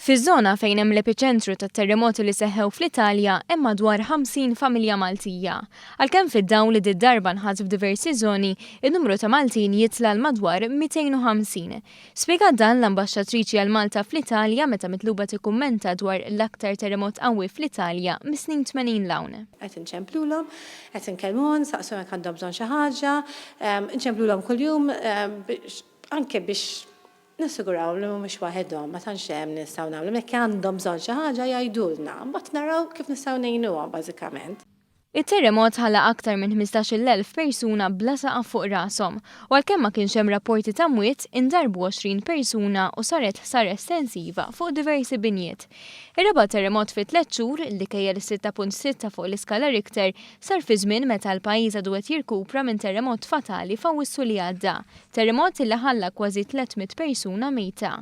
Fiż-żona fejn hemm l-epiċentru tat-terremoti li seħħew fl-Italja hemm madwar 50 familja Maltija. Għalkemm fid-dawl li did-darba nħass f'diversi żoni, in-numru ta' Maltin jitla' għal madwar 250. Spjegat dan l-Ambaxxatriċi għal Malta fl-Italja meta mitluba tikkummenta dwar l-aktar terremot qawwi fl-Italja mis-snin 80 'l hawn. Qed inċemplulhom, qed inkellmuhom, nsaqsuhom jekk għandhom bżonn xi ħaġa, inċemplulhom kuljum anke biex Nassiguraw li mhumiex waħedhom, ma tantx hemm nistgħu nagħmlu, jekk għandhom bżonn xi ħaġa jgħidulna, mbagħad naraw kif nistgħu ngħinuhom bażikament. It-terremot ħalla aktar minn 15,000 persuna bla saqaf fuq rashom u għalkemm ma kienx hemm rapporti ta' mwiet, indarbu 20 persuna u saret ħsara estensiva fuq diversi binjiet. Ir-raba' terremot fi tlett xhur, li kejjel 6.6 fuq l-iskala Richter, sar fi żmien meta l-pajjiż għadu qed jirkupra minn terremot fatali f'Awwissu li għadda. Terremot li ħalla kważi 300 persuna mejta.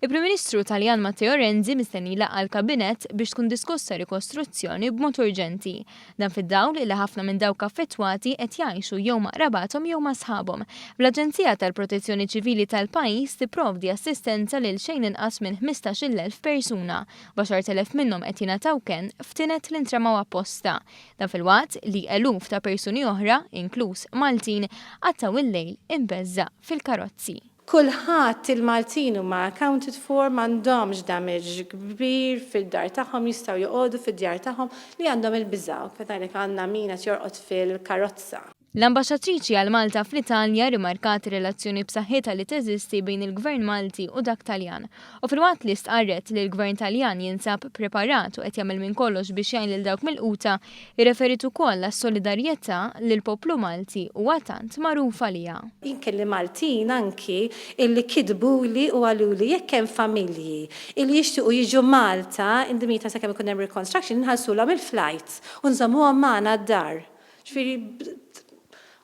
Il-Prim Ministru Taljan Matteo Renzi mistenni jlaqqa' l-Kabinett biex tkun diskussa rikostruzzjoni b'mod urġenti. Dan fid-dawl li ħafna minn dawk affettwati qed jgħixu jew ma' qrabathom jew ma' sħabhom, bl-Aġenzija tal-Protezzjoni Ċivili tal-pajjiż tipprovdi assistenza lil xejn inqas minn 15,000 persuna, b'għaxart elef minnhom qed jingħataw kenn f'tined li ntremaw apposta. Dan filwaqt li eluf ta' persuni oħra, inkluż Maltin, qattgħu il-lejl imbeżża' fil-karozzi. Kulħadd, il-Maltin huma accounted for, m'għandhomx damage kbir fid-dar tagħhom, jistgħu joqogħdu fid-djar tagħhom li għandhom il-biża'. Kif ngħidlek għandna min qed jorqod fil-karozza. L-Ambaxxatriċi għal Malta fl-Italja rrimarkat ir-relazzjoni b'saħħitha li teżisti bejn il-Gvern Malti u dak Taljan u filwaqt li stqarret li l-Gvern Taljan jinsab preparat u qed jagħmel minn kollox biex jgħin lil dawk milquta, irreferiet ukoll għas-solidarjetà li l-poplu Malti huwa tant magħruf għaliha. Jien kelli Maltin anki illi kitbuli u qaluli jekk hemm familji illi jixtiequ jiġu Malta in the meantime sakemm ikun hemm reconstruction inħallsulhom il-flights u nżommuhom magħna d-dar. Ġifieri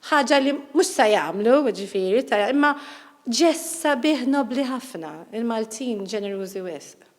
ħaġa li mhux sa jagħmlu, ġifieri, imma ġest sabiħ nobbli ħafna. Il-Maltin ġenerużi wisq.